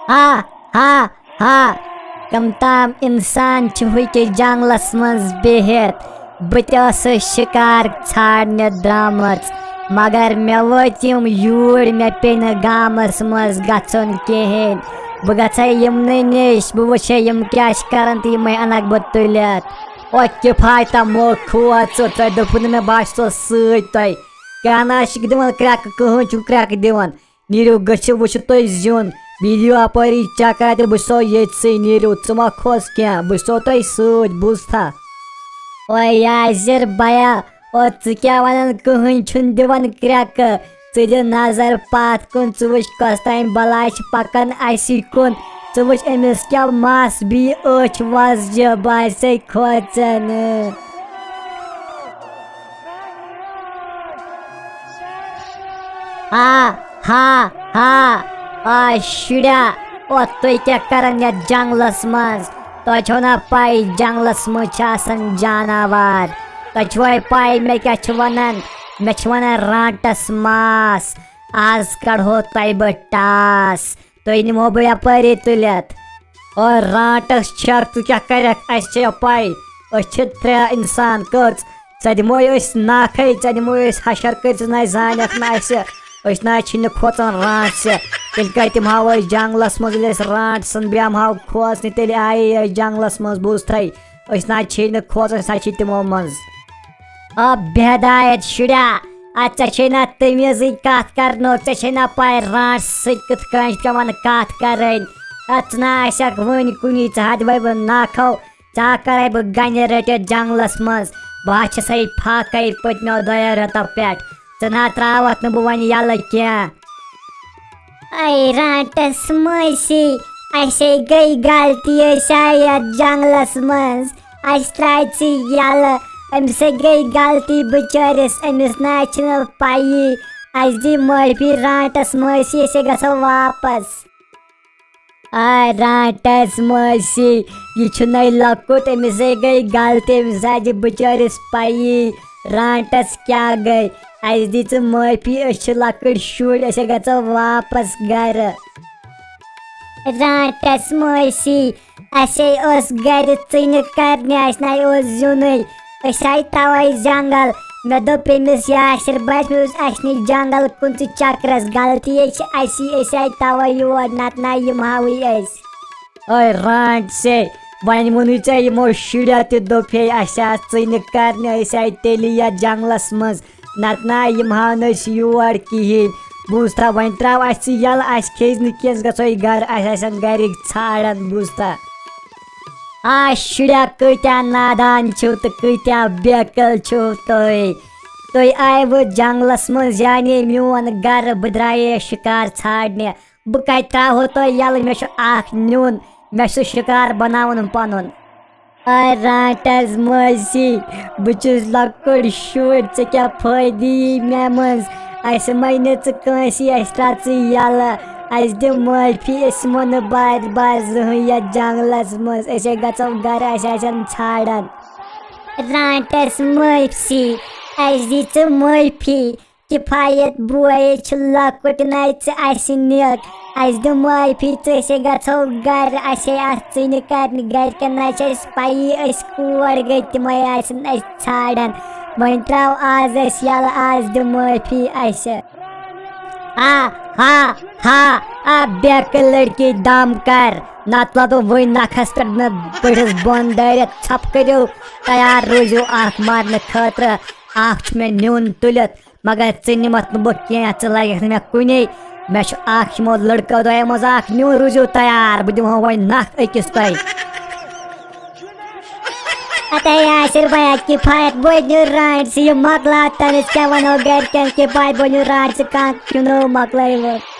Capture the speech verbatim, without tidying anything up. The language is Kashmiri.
ہا ہا ہا، کم تام انسان چھُ ہُکہِ جنگلس منٛز بِہِتھ۔ بہٕ تہِ ٲسٕس شِکار ژھانڈنہِ درٛامٕژ، مگر مےٚ وٲتۍ یِم یوٗرۍ، مےٚ پیٚیہِ نہٕ گامس منٛز گژھُن کِہیٖنۍ۔ بہٕ گژھے یِمنٕے نِش، بہٕ وٕچھے یِم کیٛاہ چھِ کران تہٕ یِمے انکھ بہٕ تُلِتھ۔ او کِفایتا، مو کھوژ ژٕ، تۄہہِ دوٚپوُ نہٕ مےٚ بہٕ آسہٕ سۭتۍ تۄہہِ؟ کیٛاہ نہ آسہِ دِوان کرٛٮ۪کہٕ، کٕہٕنۍ چھُنہٕ کرٛٮ۪کہٕ دِوان۔ نیٖرِو، گٔژھِو، وٕچھِو تُہۍ زیُن، بیٚیہِ دِیِو اَپٲری چکرا تہِ، بہٕ چھُسو ییٚتسٕے، نیٖرِو، ژٕ مہ کھوژ کینٛہہ، بہٕ چھُسو تۄہہِ سۭتۍ، بوٗزتھا؟ او یاسر بیا، او ژٕ کیٛاہ وَنان، کٕہٕنۍ چھُنہٕ دِوان کرٛٮ۪کہٕ، ژٕ دِ نظر پَتھ کُن، ژٕ وٕچھ کۄس تام بلاے چھِ پَکان اَسی کُن، ژٕ وٕچھ أمِس کیٛاہ مَس بیٚیہِ أچھ وۄزجہِ، باسے کھوژان۔ ہا ہا ہا، آ شُریا، او تُہۍ کیٛاہ کران یتھ جنگلس منٛز؟ تۄہہِ چھو نا پاے جنگلس منٛز چھِ آسان جاناوار؟ تۄہہِ چھوے پاے مےٚ کیٛاہ چھِ ونان؟ مےٚ چھِ ونان رانٹس ماس۔ آز کڑہو تۄہہِ بہٕ ٹاس، تُہۍ نِمو بہٕ یپٲری تُلِتھ۔ او رانٹس چھکھ، ژٕ کیٛاہ کرکھ؟ اسہِ چھے پاے، أسۍ چھِ ترٛےٚ انسان، کٔژ؟ ژےٚ دِموے أسۍ ناکھے، ژےٚ دِموے أسۍ حشر کٔرۍ، ژٕ نہ زانکھ نہٕ اسہِ، أسۍ نہ چھِ نہٕ کھوژان رانٹسہِ۔ تیٚلہِ کتہِ دِمہاو أسۍ جنگلس منٛز، ییٚلہِ أسۍ رانٹسن بیٚہمہاو کھوژنہِ، تیٚلہِ آیے أسۍ جنگلس منٛز، بوٗزتھے؟ أسۍ نہ چھِ نہٕ کھوژان، أسۍ نہ چھِ تِمو منٛز۔ آ بے ہدایت شُریا، ادٕ ژےٚ چھے نہ تمیٖزٕے کتھ کرنُک، ژےٚ چھے نہ پاے رانٹس سۭتۍ کِتھ کٔنۍ چھِ پٮ۪وان کتھ کرٕنۍ۔ ادٕ ژٕ نہ آسکھ وٕنۍ کُنی، ژٕ ہا دِوے بہٕ ناکھو، ژٕ ہا کرے بہٕ گنہِ رٔٹِتھ جنگلس منٛز۔ بہٕ ہا چھسے فاقے پٔتمیو دۄیو رٮ۪تو پٮ۪ٹھ، ژٕ نہ تراوتھ نہٕ بہٕ وۄنۍ یَلہٕ کینٛہہ۔ اے رانٹس مٲسی، اسے گٔے غلطی، أسۍ آے یتھ جنگلس منٛز، اسہِ ترٛایہِ ژٕ یَلہٕ۔ أمِس ہے گٔے غلطی بِچٲرِس، أمِس نہ چھِنہٕ پَیی۔ اسہِ دی معٲفی رانٹس مٲسی، أسۍ ہے گژھو واپس۔ آ رانٹس مٲسی، یہِ چھُنَے لۄکُٹ، أمِس ہے گٔے غلطی، أمِس آسہِ بِچٲرِس پَیی رانٹس کیٛاہ گٔے۔ اسہِ دی ژٕ معٲفی، أسۍ چھِ لۄکٕٹۍ شُرۍ، أسۍ ہے گژھو واپس گرٕ۔ رانٹس مٲسی، اسے ٲس گرِ ژٕنہِ کرنہِ، اسہِ نَے اوس زیُنٕے۔ أسۍ آے توے جنگل۔ مےٚ دوٚپ أمِس یاسر بس، مےٚ اوس اسہِ نِش جنگل کُن تہٕ چکرس، غلطی ہے چھِ اسی، أسۍ آے توے یور، نتہٕ نہ یِمہاوٕے أسۍ۔ اے رانٹسے، وۄنۍ ووٚنُے ژےٚ یِمو شُرٮ۪و تہِ دوٚپے اسہِ آس ژٕنہِ کرنہِ، أسۍ آے تیٚلی یتھ جنگلس منٛز، نتہٕ نہ یِمہاو نہٕ أسۍ یور کِہیٖنۍ۔ بوٗزتھا، وۄنۍ تراو اسہِ ژٕ یَلہٕ، اسہِ کھیٚیہِ نہٕ کینٛہہ، أسۍ گژھو یہِ گرٕ، اسہِ آسن گرِکۍ ژھانڈان، بوٗزتھا؟ آ شُریا، کۭتیٛاہ نادان چھِو تہٕ کۭتیٛاہ بے عقل چھِو تُہۍ۔ تُہۍ آیوٕ جنگلس منٛز، یعنی میون گرٕ، بہٕ درٛایے شِکار ژھانڈنہِ۔ بہٕ کتہِ ترٛاوہو تۄہہِ یَلہٕ؟ مےٚ چھُ اکھ نیُن، مےٚ چھُ شِکار بناوُن پنُن۔ آ رانٹس مٲسی، بہٕ چھُس لۄکُٹ شُر، ژےٚ کیٛاہ فٲیدٕ یی مےٚ منٛز؟ اسہِ مَنہِ ژٕ کٲنٛسی، اسہِ ترٛاو ژٕ یَلہٕ، اسہِ دِ معٲفی، أسۍ یِمو نہٕ بار بار زٕہٕنۍ یَتھ جنگلس منٛز، أسۍ ہے گژھو گرٕ، اسہِ آسن ژھانڈان۔ رانٹس مٲسی، اسہِ دی ژٕ معٲفی۔ کفایت بوے چھُ لۄکُٹ، نَے ژٕ اَسہِ نِکھ۔ اَسہِ دِ معٲفی، ژٕ أسے گژھو گرٕ، اَسے آسہٕ ژٕنہِ کرنہِ۔ گرِکٮ۪ن نَے چھِ اَسہِ پَیی، أسۍ کور گٔے، تِمَے آسن اَسہِ ژھانڈان۔ وۄنۍ ترٛاو آز اَسہِ یَلہٕ، آز دِ معٲفی اَسہِ۔ آ، ہا، ہا، آ، بے عقل لڑکی، دم کر، نتہٕ لدو وۄنۍ نکھس پٮ۪ٹھ مےٚ بٔڑِس بۄن دٲرِتھ۔ ژھۄپہٕ کٔرِو، تیار روٗزِو اکھ مرنہٕ خٲطرٕ۔ اکھ چھُ مےٚ نیُن تُلِتھ، مگر ژٕ نِمَتھ نہٕ بہٕ کینٛہہ، ژٕ لَگَکھ نہٕ مےٚ کُنے۔ مےٚ چھُ اَکھ یِمو لٔڑکو دۄیو منٛز اَکھ نیُن، روٗزِو تیار، بہٕ دِمہو وۄنۍ نَکھ أکِس تۄہہِ۔ اَتے یاسِر بَیا، کِفایت بٔنِو رانٛٹسٕے، یہِ مۄکلاو تٔمِس، کیٛاہ وَنو گَرِکٮ۪ن، کِفایت بٔنِو رانٛٹسٕے، کانٛہہ کھیوٚنو مۄکلٲیوُکھ۔